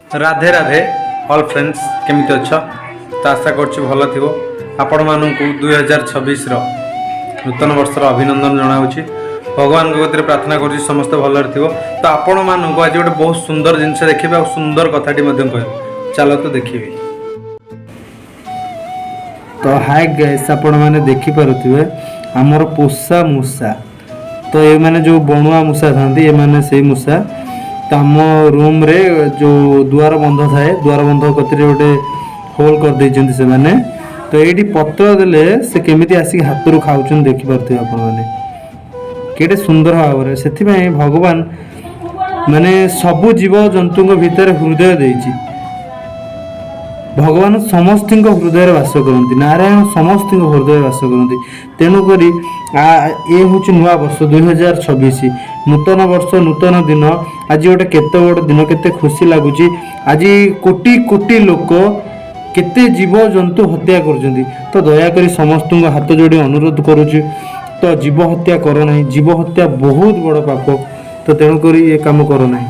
Radhe Radhe all friends, କେମିତି ଅଛ? ତ ଆଶା କରୁଛି ଭଲ ଥିବ। ଆପଣମାନଙ୍କୁ 2026ର ନୂତନ ବର୍ଷର ଅଭିନନ୍ଦନ ଜଣାଉଛି। ଭଗବାନଙ୍କ କତିରେ ପ୍ରାର୍ଥନା କରୁଛି, ସମସ୍ତେ ଭଲରେ ଥିବ। ତ ଆପଣମାନଙ୍କୁ ଆଜି ଗୋଟେ ବହୁତ ସୁନ୍ଦର ଜିନିଷ ଦେଖିବେ ଆଉ ସୁନ୍ଦର କଥାଟି ମଧ୍ୟ କହିବେ। ଚାଲନ୍ତୁ ଦେଖିବି। ତ ହାଇ ଗାଇସ୍, ଆପଣମାନେ ଦେଖିପାରୁଥିବେ ଆମର ପୋଷା ମୂଷା। ତ ଏମାନେ ଯେଉଁ ବଣୁଆ ମୂଷା ଥାନ୍ତି, ଏମାନେ ସେଇ ମୂଷା। ତ ଆମ ରୁମ୍ରେ ଯେଉଁ ଦୁଆର ବନ୍ଧ ଥାଏ, ଦୁଆର ବନ୍ଧ କତିରେ ଗୋଟେ ହୋଲ୍ କରିଦେଇଛନ୍ତି ସେମାନେ। ତ ଏଇଠି ପତ୍ର ଦେଲେ ସେ କେମିତି ଆସିକି ହାତରୁ ଖାଉଛନ୍ତି, ଦେଖିପାରୁଥିବେ ଆପଣମାନେ କେତେ ସୁନ୍ଦର ଭାବରେ। ସେଥିପାଇଁ ଭଗବାନ ମାନେ ସବୁ ଜୀବଜନ୍ତୁଙ୍କ ଭିତରେ ହୃଦୟ ଦେଇଛି। ଭଗବାନ ସମସ୍ତଙ୍କ ହୃଦୟରେ ବାସ କରନ୍ତି। ନାରାୟଣ ସମସ୍ତଙ୍କ ହୃଦୟରେ ବାସ କରନ୍ତି। ତେଣୁକରି ଏ ହେଉଛି ନୂଆ ବର୍ଷ 2026, ନୂତନ ବର୍ଷ, ନୂତନ ଦିନ। ଆଜି ଗୋଟେ କେତେ ବଡ଼ ଦିନ, କେତେ ଖୁସି ଲାଗୁଛି। ଆଜି କୋଟି କୋଟି ଲୋକ କେତେ ଜୀବଜନ୍ତୁ ହତ୍ୟା କରୁଛନ୍ତି। ତ ଦୟାକରି ସମସ୍ତଙ୍କୁ ହାତ ଯୋଡ଼ି ଅନୁରୋଧ କରୁଛି, ତ ଜୀବ ହତ୍ୟା କର ନାହିଁ। ଜୀବ ହତ୍ୟା ବହୁତ ବଡ଼ ପାପ। ତ ତେଣୁକରି ଏ କାମ କର ନାହିଁ।